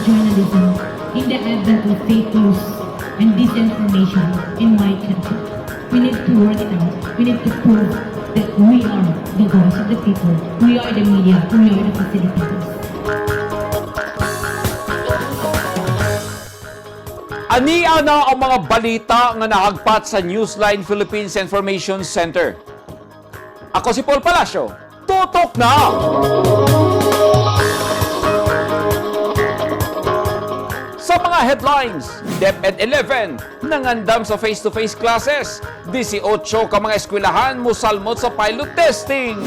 journalism in the advent of fake news and disinformation in my country. We need to work it out. We need to prove that we are the voice of the people. We are the media. We are the facilitators. Ania na ang mga balita nga nahagpat sa Newsline Philippines Information Center. Ako si Paul Palacio. Tutok na! Sa mga headlines, DepEd 11 nangandam sa face-to-face classes. 18 ka mga eskwelahan musalmot sa pilot testing.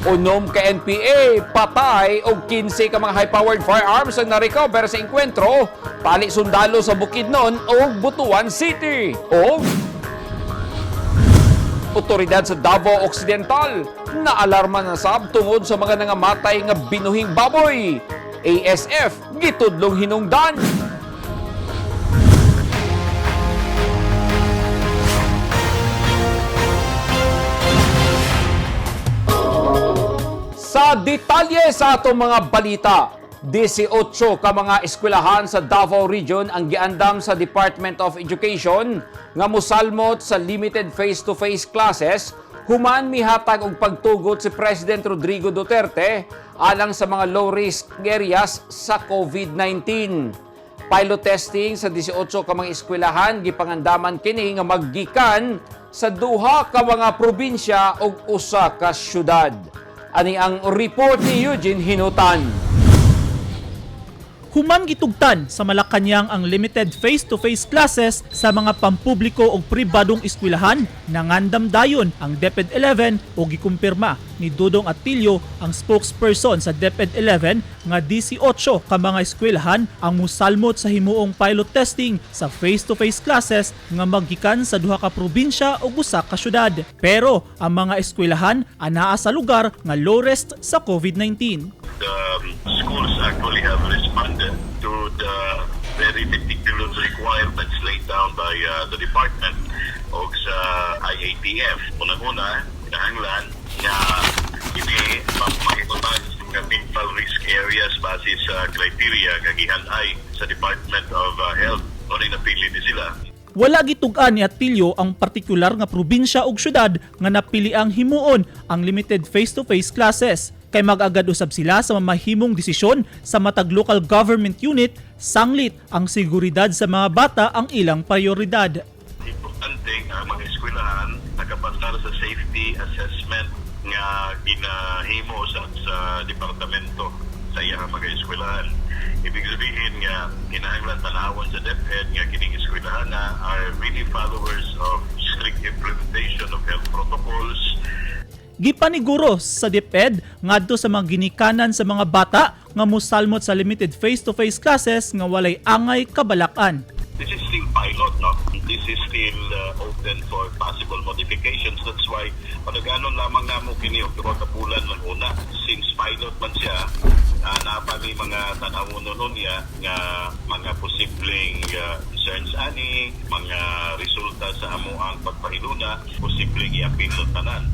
Unom ka NPA, patay og 15 ka mga high-powered firearms ang narecover sa engkwentro, tali sundalo sa Bukidnon ug Butuan City. Og otoridad sa Davao Occidental naalarma na sab tungod sa mga nangamatay nga binuhing baboy. ASF gitudlong hinungdan. Sa detalye sa atong mga balita, 18 ka mga eskwelahan sa Davao Region ang giandam sa Department of Education nga mosalmot sa limited face-to-face classes human mihatag og pagtugot si President Rodrigo Duterte alang sa mga low-risk areas sa COVID-19. Pilot testing sa 18 ka mga eskwelahan gipangandaman kini nga maggikan sa duha ka mga probinsya ug usa ka syudad. Ani ang report ni Eugene Hinutan. Human gitugtan sa Malacañang ang limited face-to-face classes sa mga pampubliko ug pribadong eskwelahan, nangandam dayon ang DepEd 11 o gikumpirma ni Dudong Atilio, ang spokesperson sa DepEd 11, nga 18 ka mga eskwelahan ang musalmot sa himuong pilot testing sa face-to-face classes nga maggikan sa duha ka probinsya ug usa ka syudad. Pero ang mga eskwelahan anaa sa lugar nga low risk sa COVID-19. The schools actually have responded to the very meticulous requirements laid down by the department o sa IATF. Unang-una, kinahanglan nga ini mapahimutang nga minimal risk areas base sa criteria nga gihanay sa Department of Health o napili ni sila. Wala gitug-an ni Atilio ang partikular nga probinsya ug syudad nga napili ang himuon ang limited face-to-face classes kay mag-agad usab sila sa mamahimong desisyon sa matag local government unit, sanglit ang seguridad sa mga bata ang ilang prioridad. Importante nga ang mga eskwelahan nakapasar sa safety assessment nga ginahimo sa departamento sa iyang mga eskwelahan. Ibig sabihin nga kinahanglan tanawon sa DepEd nga kining eskwelahan na are really followers of strict implementation of health protocols. Gipaniguro sa DepEd ngadto sa mga ginikanan sa mga bata nga mosalmot sa limited face-to-face classes nga walay angay kabalakan. This is still pilot, no? This is still open for possible modifications. That's why panaganon lamang namo kini og duha ka bulan lang una. Since pilot man siya, naa pa mi mga tan-awon nun niya nga mga posibleng concerns ani, mga resulta sa amoang pagpahiluna, posibleng i-appeal tanan.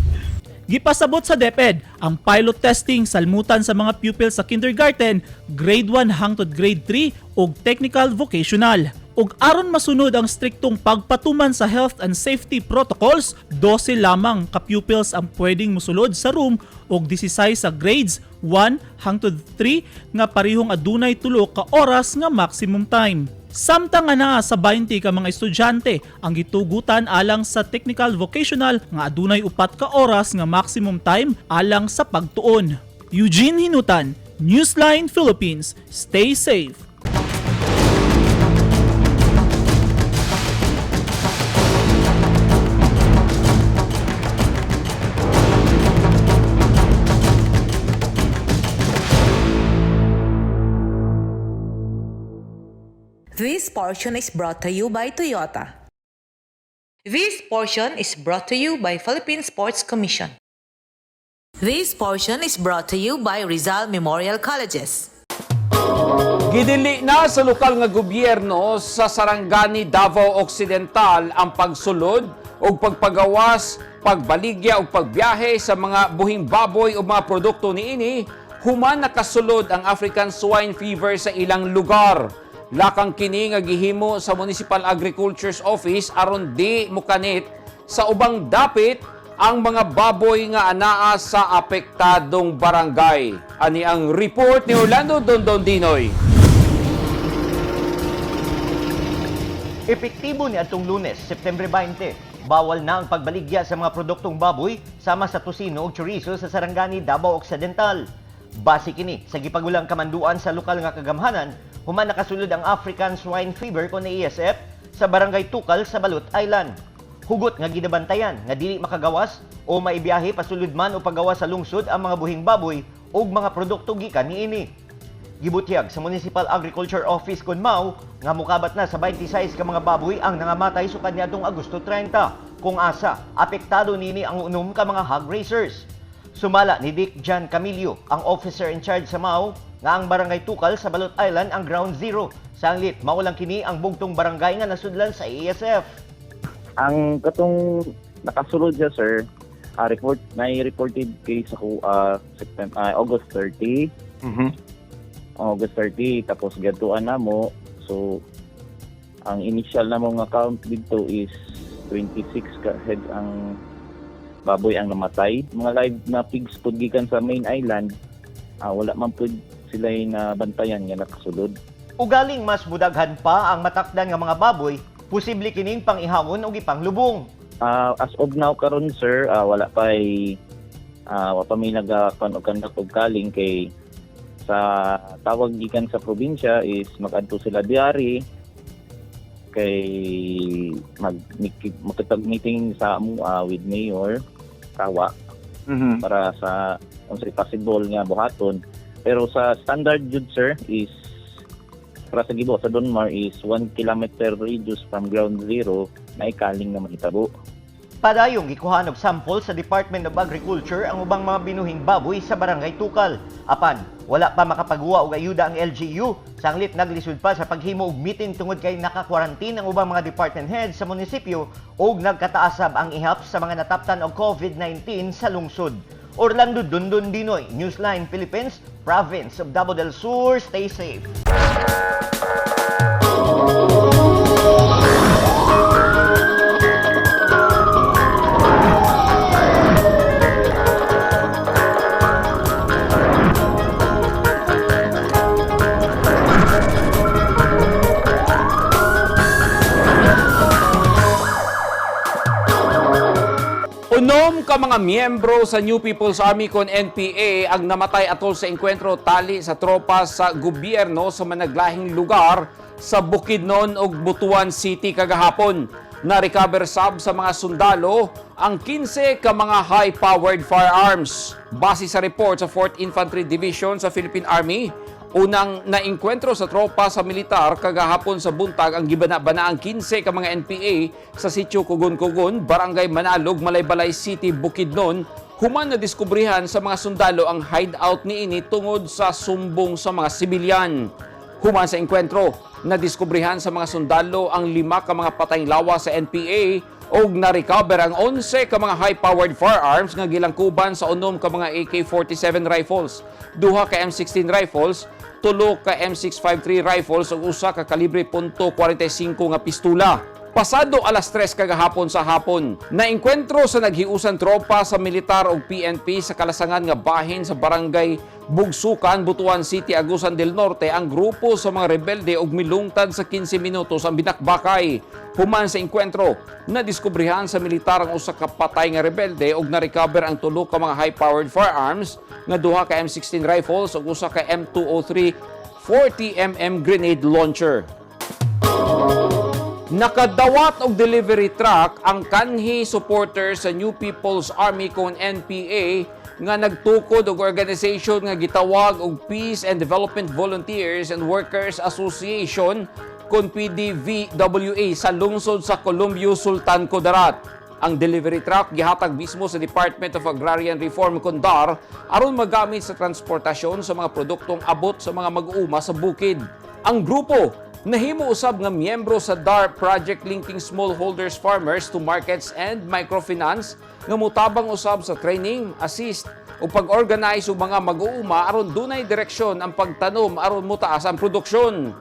Gipasabot sa DepEd ang pilot testing salmutan sa mga pupil sa kindergarten, grade 1 hangtod grade 3 ug technical vocational. Ug aron masunod ang striktong pagpatuman sa health and safety protocols, 12 lamang ka pupils ang pwedeng musulod sa room ug 16 sa grades 1 hangtod 3 nga parihong adunay 3 ka oras nga maximum time. Samtang nga naa sa 20 ka mga estudyante ang gitugutan alang sa technical vocational nga adunay 4 ka oras nga maximum time alang sa pagtuon. Eugene Hinutan, Newsline Philippines. Stay safe. This portion is brought to you by Toyota. This portion is brought to you by Philippine Sports Commission. This portion is brought to you by Rizal Memorial Colleges. Gidili na sa lokal nga gobyerno sa Sarangani, Davao Occidental ang pagsulod o pagpagawas, pagbaligya o pagbiyahe sa mga buhing baboy o mga produkto niini human nakasulod ang African Swine Fever sa ilang lugar. Lakang kini nga gihimo sa Municipal Agriculture's Office aron di mukanit sa ubang dapit ang mga baboy nga anaa sa apektadong barangay. Ani ang report ni Orlando Dondon Dinoy. Epektibo ni atong Lunes, September 20, bawal na ang pagbaligya sa mga produktong baboy sama sa tosino ug chorizo sa Sarangani, Davao Occidental. Base kini sa gipagulang kamanduan sa lokal nga kagamhanan, human nakasulod ang African Swine Fever kon ASF sa Barangay Tukal sa Balut Island. Hugot nga ginabantayan nga dili makagawas o maibiyahe pasulod man o pagawas sa lungsod ang mga buhing baboy ug mga produkto gikan niini. Gibutyag sa Municipal Agriculture Office kon MAO nga mukabat na sa 26 ka mga baboy ang nangamatay sukad niadtong Agosto 30. Kung asa, apektado nini ang unom ka mga hog raisers. Sumala ni Dick John Camillo, ang officer in charge sa MAO, nga ang Barangay Tukal sa Balut Island ang ground zero. Sanglit, mao lang kini ang bugtong barangay nga nasudlan sa ASF. Ang katong nakasulod siya, sir, report na reported case ako September, August 30. August 30, tapos gatuan na mo. So ang initial na mong account dito is 26 ka heads ang baboy ang namatay. Mga live na pigs pud gikan sa main island, wala man pud sila na bantayan nga nakasulod. Ugaling mas mudaghan pa ang matakdan nga mga baboy, posible kining pang-ihawon o ipanglubong. As of now karon, sir, wala pa ay wa pa may nagakuan og conduct og culling kay sa tawag gikan sa probinsya is mag-adto sila diari kay mag makitag meeting sa amo with mayor kawa para sa unsay possible nga buhaton, pero sa standard jud, sir, is para sa gibo sa Donmar is 1 kilometer radius from ground zero na i-culling na mahitabo. Padayong gikuhaan og sample sa Department of Agriculture ang ubang mga binuhing baboy sa Barangay Tukal. Apan, wala pa makapaguwa og ayuda ang LGU. Sanglit naglisod pa sa paghimo og meeting tungod kay naka-quarantine ang ubang mga department heads sa munisipyo ug nagkataasab ang ihap sa mga nataptan og COVID-19 sa lungsod. Orlando Dundon Dinoy, Newsline Philippines, Province of Davao del Sur. Stay safe. 6 ka mga miyembro sa New People's Army kon NPA ang namatay atol sa engkwentro tali sa tropa sa gobyerno sa managlahing lugar sa Bukidnon ug Butuan City kagahapon. Na-recover sab sa mga sundalo ang 15 ka mga high-powered firearms. Base sa report sa 4th Infantry Division sa Philippine Army, unang naengkwentro sa tropa sa militar kagahapon sa buntag ang gibana-bana ang 15 ka mga NPA sa sitio Kugon-Kugon, Barangay Manalog, Malaybalay City, Bukidnon, human na diskubrihan sa mga sundalo ang hideout niini tungod sa sumbong sa mga sibilyan. Human sa engkwentro, nadiskubrihan sa mga sundalo ang 5 ka mga patayng lawa sa NPA og na-recover ang 11 ka mga high-powered firearms nga gilangkuban sa 6 ka mga AK-47 rifles, duha ka M16 rifles, 3 ka M653 rifles ug usa ka kalibre .45 nga pistula. Pasado alas 3 kagahapon sa hapon, naengkwentro sa naghiusan tropa sa militar ug PNP sa kalasangan nga bahin sa Barangay Bugsukan, Butuan City, Agusan del Norte ang grupo sa mga rebelde ug milungtad sa 15 minutos ang binakbakay. Human sa engkwentro, nadiskubrihan sa militar ang usa ka patay nga rebelde ug na-recover ang 3 ka mga high-powered firearms nga duha ka M16 rifles ug usa ka M203 40 mm grenade launcher. Nakadawat og delivery truck ang kanhi supporter sa New People's Army kon NPA nga nagtukod og organization nga gitawag og Peace and Development Volunteers and Workers Association kon PDVWA sa lungsod sa Columbio, Sultan Kudarat. Ang delivery truck gihatag mismo sa Department of Agrarian Reform kon DAR aron magamit sa transportasyon sa mga produktong abot sa mga mag-uuma sa bukid. Ang grupo nahimo usab nga miyembro sa DAR Project Linking Smallholders Farmers to Markets and Microfinance nga mutabang usab sa training, assist ug pag-organize og mga mag-uuma aron dunay direksyon ang pagtanom aron motaas ang produksyon.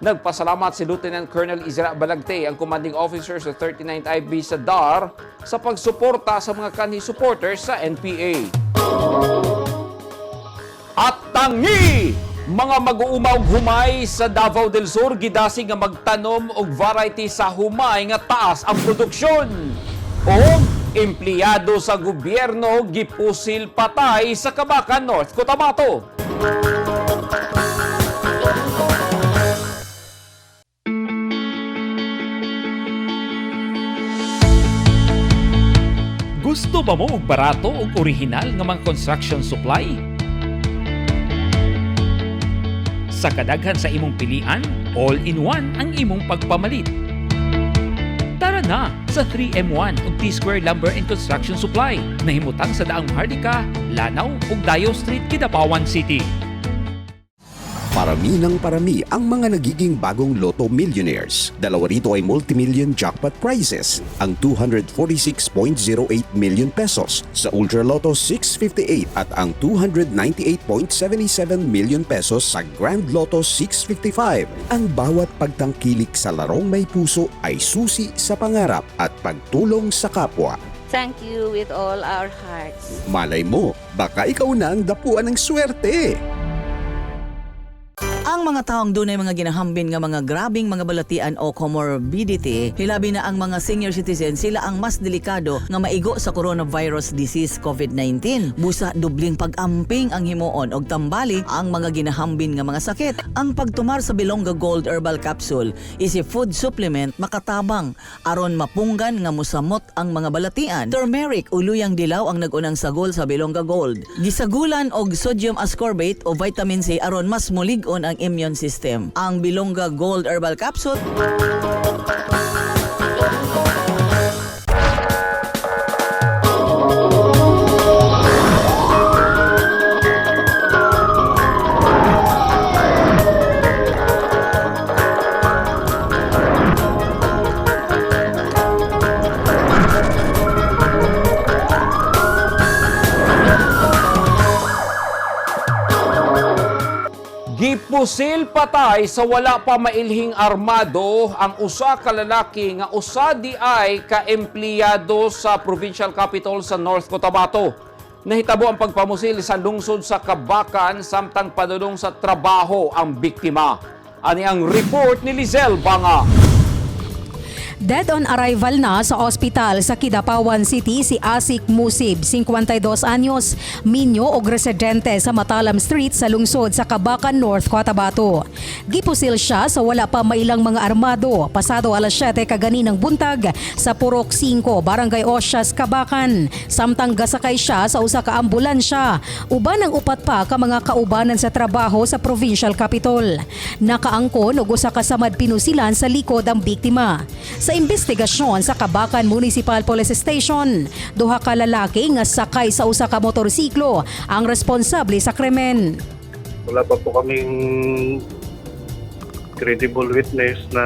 Nagpasalamat si Lieutenant Colonel Isra Balagte, ang commanding officer sa 39th IB sa DAR, sa pagsuporta sa mga kanhi supporters sa NPA. At tangi! Mga mag-uuma og humay sa Davao del Sur gidasig nga magtanom og variety sa humay nga taas ang produksyon. O empleyado sa gobyerno gipusil patay sa Kabacan, North Cotabato. Gusto ba mo og barato ug orihinal nga mga construction supply? Sa kadaghan sa imong pilian, all-in-one ang imong pagpamalit. Tara na sa 3M1 ug T-Square Lumber and Construction Supply na himutang sa Daang Maharlika, Lanao ug Dayo Street, Kidapawan City. Parami ng parami ang mga nagiging bagong Lotto millionaires. Dalawa rito ay multimillion jackpot prizes, ang 246.08 million pesos sa Ultra Lotto 658 at ang 298.77 million pesos sa Grand Lotto 655. Ang bawat pagtangkilik sa larong may puso ay susi sa pangarap at pagtulong sa kapwa. Thank you with all our hearts. Malay mo, baka ikaw na ang dapuan ng swerte. Ang mga taong dunay mga ginahambin nga mga grabing mga balatian o comorbidity, hilabi na ang mga senior citizen, sila ang mas delikado nga maigo sa coronavirus disease COVID-19. Busa dubling pag-amping ang himuon og tambali ang mga ginahambin nga mga sakit. Ang pagtumar sa Bilongga Gold Herbal Capsule is a food supplement makatabang aron mapunggan nga musamot ang mga balatian. Turmeric o luyang dilaw ang nag-unang sagol sa Bilongga Gold. Gisagulan og sodium ascorbate o vitamin C aron mas mulig-on ang immune system. Ang Bilongga Gold Herbal Capsule. Gipusil patay sa wala pa mailhing armado ang usa ka lalaki nga usa di ay kaempleyado sa provincial capital sa North Cotabato. Nahitabo ang pagpamusil sa lungsod sa Kabacan samtang padulong sa trabaho ang biktima. Ani ang report ni Lizelle Banga. Dead on arrival na sa ospital sa Kidapawan City si Asik Musib, 52 anyos, minyo og residente sa Matalam Street sa lungsod sa Kabacan, North Cotabato. Gipusil siya sa wala pa mailang mga armado pasado alas 7 kaganinang buntag sa Purok 5, Barangay Osias, Kabacan. Samtang gasakay siya sa usa ka ambulansya uban ang upat pa ka mga kaubanan sa trabaho sa provincial capital. Nakaangkon og usa ka samad pinusilan sa likod ang biktima. Sa investigasyon sa Kabacan Municipal Police Station, duha ka lalaki nga sakay sa usa ka motorsiklo ang responsable sa krimen. Wala pa po kaming credible witness na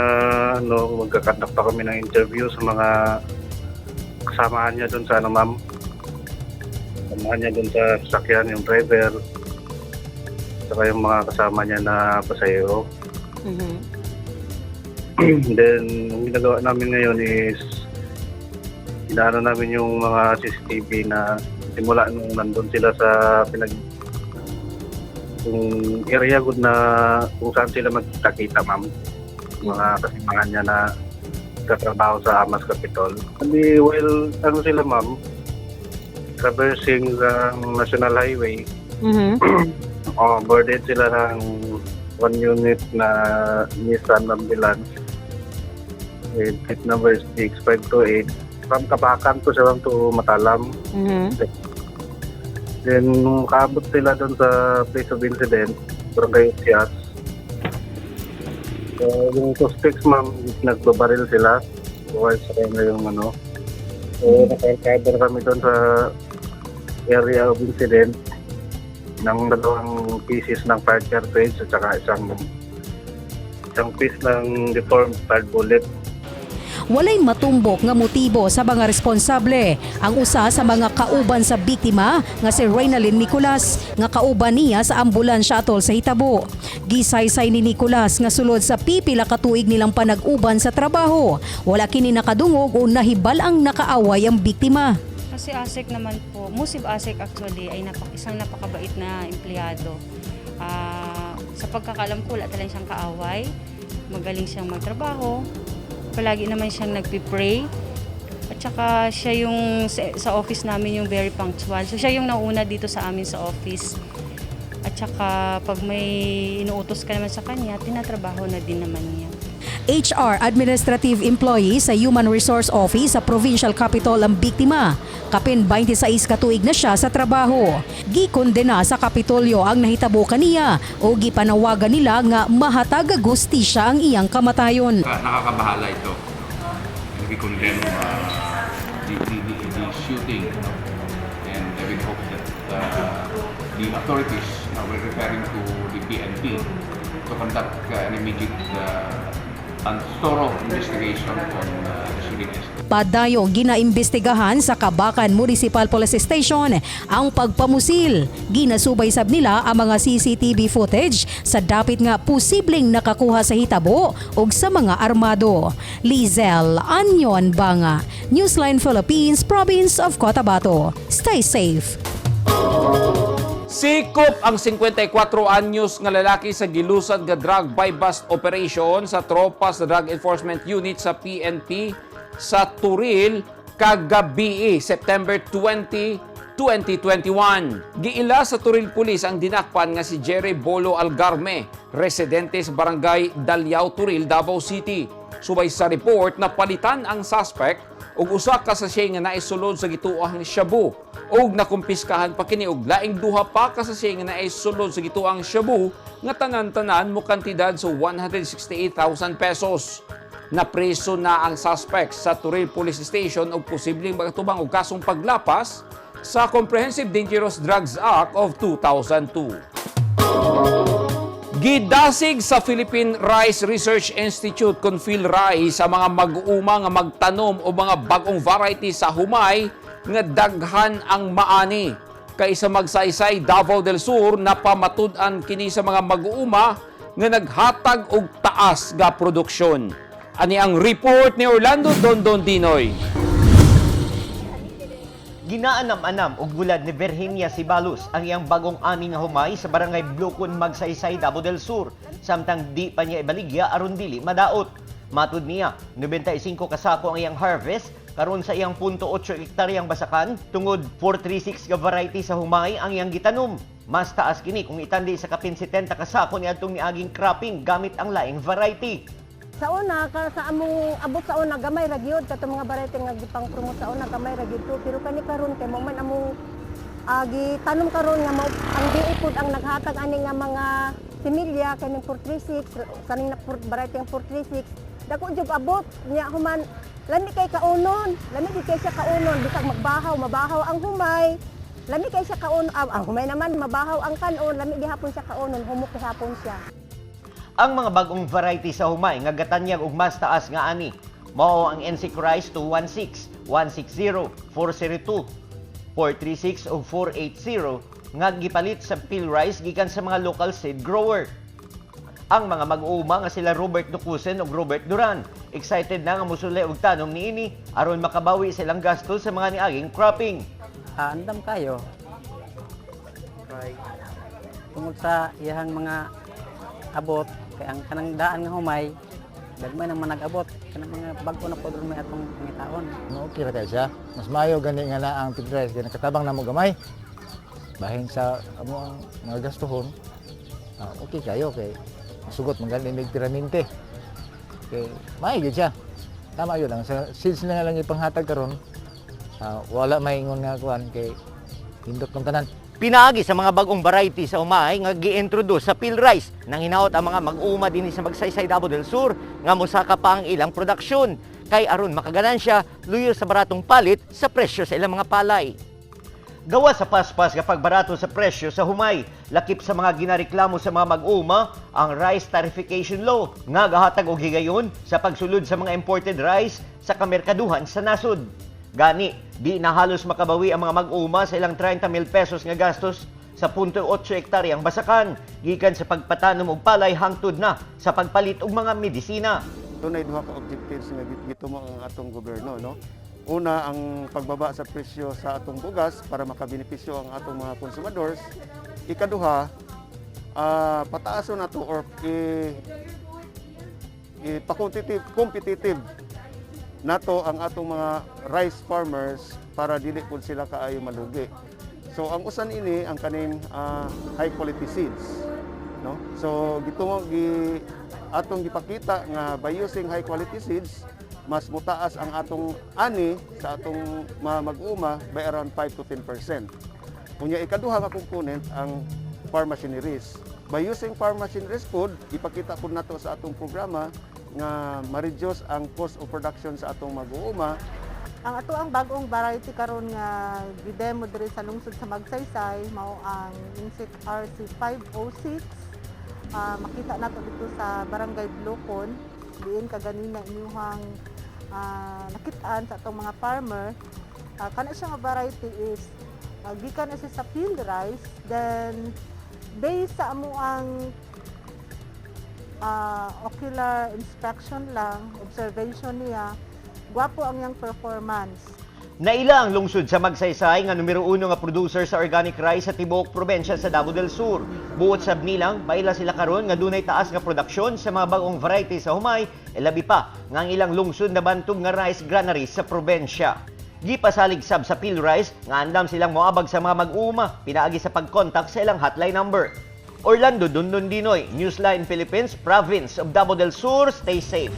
ano, magka-conduct pa kami ng interview sa mga kasamahan niya doon sa ano, ma'am. Kasamahan niya doon sa sasakyan, yung driver, saka yung mga kasama niya na pasahero. Then, ang ginagawa namin ngayon is inaano namin yung mga CCTV na simula nung nandun sila sa pinag yung area good na kung saan sila magkikita, ma'am. Mga kasamahan niya na katrabaho sa Amas Capitol. Hindi, well, ano sila, ma'am, traversing the National Highway, oh, boarded sila ng one unit na Nissan ambulance with plate number 6528 from Kabacan to siya to Matalam. Then, nung kaabot sila doon sa place of incident, Barangay Sias, so, yung suspects, ma'am, nagbabaril sila. Buhay sa kanila yung ano. So, naka-encounter kami doon sa area of incident ng dalawang pieces ng fired cartridge at saka isang isang piece ng deformed fired bullet. Walay matumbok nga motibo sa mga responsable. Ang usa sa mga kauban sa biktima nga si Reynalyn Nicolas nga kauban niya sa ambulansya atol sa hitabo. Gisaysay ni Nicolas nga sulod sa pipila ka tuig nilang panag-uban sa trabaho. Wala kini nakadungog o nahibal ang nakaaway ang biktima. Kasi Asec naman po, Musib Asec actually ay isang napakabait na empleyado. Sa pagkakalam ko, wala talagang siyang kaaway. Magaling siyang magtrabaho. Palagi naman siyang nagpi-pray. At saka siya yung sa office namin yung very punctual. So siya yung nauna dito sa amin sa office. At saka pag may inuutos ka naman sa kanya, tinatrabaho na din naman niya. HR administrative employee sa Human Resource Office sa Provincial Capitol ang biktima. Kapin 26 ka tuig na siya sa trabaho. Gikondena sa Kapitolyo ang nahitabo kaniya o gipanawagan nila nga mahatag hustisya ang iyang kamatayon. Nakakabahala ito. And we condemn the shooting. No? And we hope that the authorities, we're referring to the PNP, to conduct an immediate and thorough investigation on the shooting incident. Padayong ginaimbestigahan sa Kabacan Municipal Police Station ang pagpamusil. Ginasubay sab nila ang mga CCTV footage sa dapit nga posibleng nakakuha sa hitabo ug sa mga armado. Lizelle Anyon Banga, Newsline Philippines, Province of Cotabato. Stay safe. Sikop ang 54 anyos nga lalaki sa gilusad nga drug buy bust operation sa tropa sa Drug Enforcement Unit sa PNP sa Toril kagabi, September 20, 2021. Giila sa Toril Police ang dinakpan nga si Jerry Bolo Algarme, residente sa Barangay Dalyao, Toril, Davao City. Subay sa report na palitan ang suspect og usa ka sachet nga naisulod sa gituohang shabu ug nakumpiskahan pa kini og laing duha pa ka sachet nga naisulod sa gituohang shabu nga tanan-tanan mo kantidad sa 168,000 pesos. Napreso na ang suspect sa Toril Police Station og posibleng magatubang og kasong paglapas sa Comprehensive Dangerous Drugs Act of 2002. Gidasig sa Philippine Rice Research Institute kon PhilRice sa mga mag-uuma nga magtanom o mga bagong variety sa humay nga daghan ang maani. Kaysa Magsaysay, Davao del Sur, napamatud-an kini sa mga mag-uuma nga naghatag og taas nga produksyon. Ani ang report ni Orlando Dondon Dinoy. Ginaanam-anam og bulad ni Virginia Sibalus ang iyang bagong ani nga humay sa Barangay Blukon, Magsaysay, Davao del Sur, samtang di pa niya ibaligya aron dili madaot. Matud niya, 95 kasako ang iyang harvest karon sa iyang 0.8 hektaryang basakan tungod 436 ka variety sa humay ang iyang gitanom. Mas taas kini kung itandi sa kapin 70 kasako niadtong niaging cropping gamit ang laing variety. Sa una, ka, sa among abot sa una, gamay ra gyud katong mga variety nga gipang promote sa una, gamay ra gyud to. Pero kani karon kay mao man among gitanom karon nga mao ang DA pud ang naghatag ani nga mga similya kaning 436, kaning na variety nga 436. Dako jud abot niya, human lami kay kaunon, lami gid kay siya kaunon bisag magbahaw, mabahaw ang humay. Lami kay siya kaunon, ang humay naman mabahaw ang kanon, lami gihapon siya kaunon, humok gihapon siya. Ang mga bagong variety sa humay nga gatanyag og mas taas nga ani mao ang NC Rice 216, 160, 402, 436 ug 480 nga gipalit sa PhilRice gikan sa mga local seed grower. Ang mga mag-uuma nga sila Robert Ducusen ug Robert Duran excited na nga mosulay og tanom niini aron makabawi silang gasto sa mga niaging cropping. Andam kayo. Kay tungod sa iyahang mga abot, kay ang kanang daan nga humay, gagmay nang manag-abot kanang mga bag-o na pod may atong pangitaon. Okay ra kayo siya. Mas maayo gani nga na ang PhilRice kay nakatabang namo gamay. Bahin sa amo ang mga gastuhon. Okay kayo kay sugot man gani mig piramente. Kay maayo gyud siya. Tama yun lang sa seeds na nga lang ipanghatag karon. Wala maingon nga kuan kay hindot ng tanan. Pinaagi sa mga bagong variety sa humay nga gi-introduce sa PhilRice nang hinaot ang mga mag-uuma dinhi sa Magsaysay, Davao del Sur nga mosaka pa ang ilang produksyon kay aron makaganansya luyo sa baratong palit sa presyo sa ilang mga palay. Gawa sa paspas nga pagbarato sa presyo sa humay, lakip sa mga ginareklamo sa mga mag-uma ang Rice Tariffication Law nga gahatag og higayon sa pagsulod sa mga imported rice sa kamerkaduhan sa nasod. Gani, di na halos makabawi ang mga mag-uma sa ilang 30 mil pesos nga gastos sa 0.8 hektaryang basakan gikan sa pagpatanom og palay hangtod na sa pagpalit og mga medisina. Dunay duha ka objectives nga gitumo ang atong gobyerno, no. Una, ang pagbaba sa presyo sa atong bugas para makabenepisyo ang atong mga konsumadors. Ikaduha, pataason nato or i competitive competitive nato ang atong mga rice farmers para dili pud sila kaayo malugi. So ang usan ini ang kaning high quality seeds, no? So gitumo gi atong gipakita nga by using high quality seeds, mas mutaas ang atong ani sa atong mga mag-uma by around 5 to 10%. Unya, ikaduha nga component ang farm machineries. By using farm machineries pod, ipakita pod nato sa atong programa nga ma-reduce ang cost of production sa atong mag-uuma. Ang ato ang bag-ong variety karon nga gidemo diri sa lungsod sa Magsaysay mao ang Insect RC 506. Makita nato dito sa Barangay Blocon diin kaganina inyuhang nakitaan sa atong mga farmer. Kana siya nga variety is gikan na siya sa field rice, then based sa amuang ocular inspection lang, observation niya, gwapo ang iyang performance. Naila ang lungsod sa Magsaysay nga numero uno nga producer sa organic rice sa tibuok probensya sa Davao del Sur. Buot sab nilang, maila sila karon nga dunay taas nga produksyon sa mga bagong variety sa humay, e labi pa nga ang ilang lungsod na bantog nga rice granary sa probensya. Gipasalig sab sa PhilRice nga andam silang moabag sa mga mag-uuma pinaagi sa pagkontak sa ilang hotline number. Orlando Dundon Dinoy, Newsline Philippines, Province of Davao del Sur, stay safe.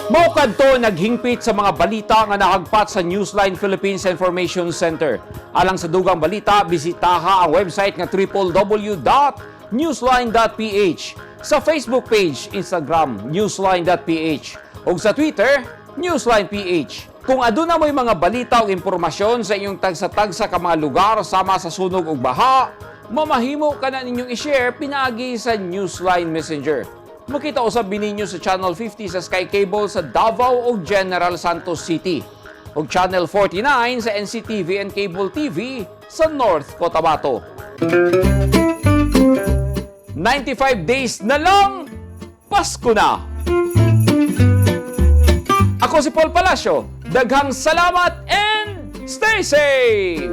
Mao kadto naghingpit sa mga balita nga nahagpat sa Newsline Philippines Information Center. Alang sa dugang balita, bisitaha ang website nga www.newsline.ph, sa Facebook page, Instagram, newsline.ph, ug sa Twitter, newsline.ph. Kung aduna mo'y mga balita o impormasyon sa inyong tagsa-tagsa ka mga lugar sama sa sunog ug baha, mamahimo ka na ninyong i-share pinaagi sa Newsline Messenger. Makita usab ninyo sa Channel 50 sa Sky Cable sa Davao ug General Santos City ug Channel 49 sa NCTV and Cable TV sa North Cotabato. 95 days na lang, Pasko na! Ako si Paul Palacio. Daghang salamat and stay safe!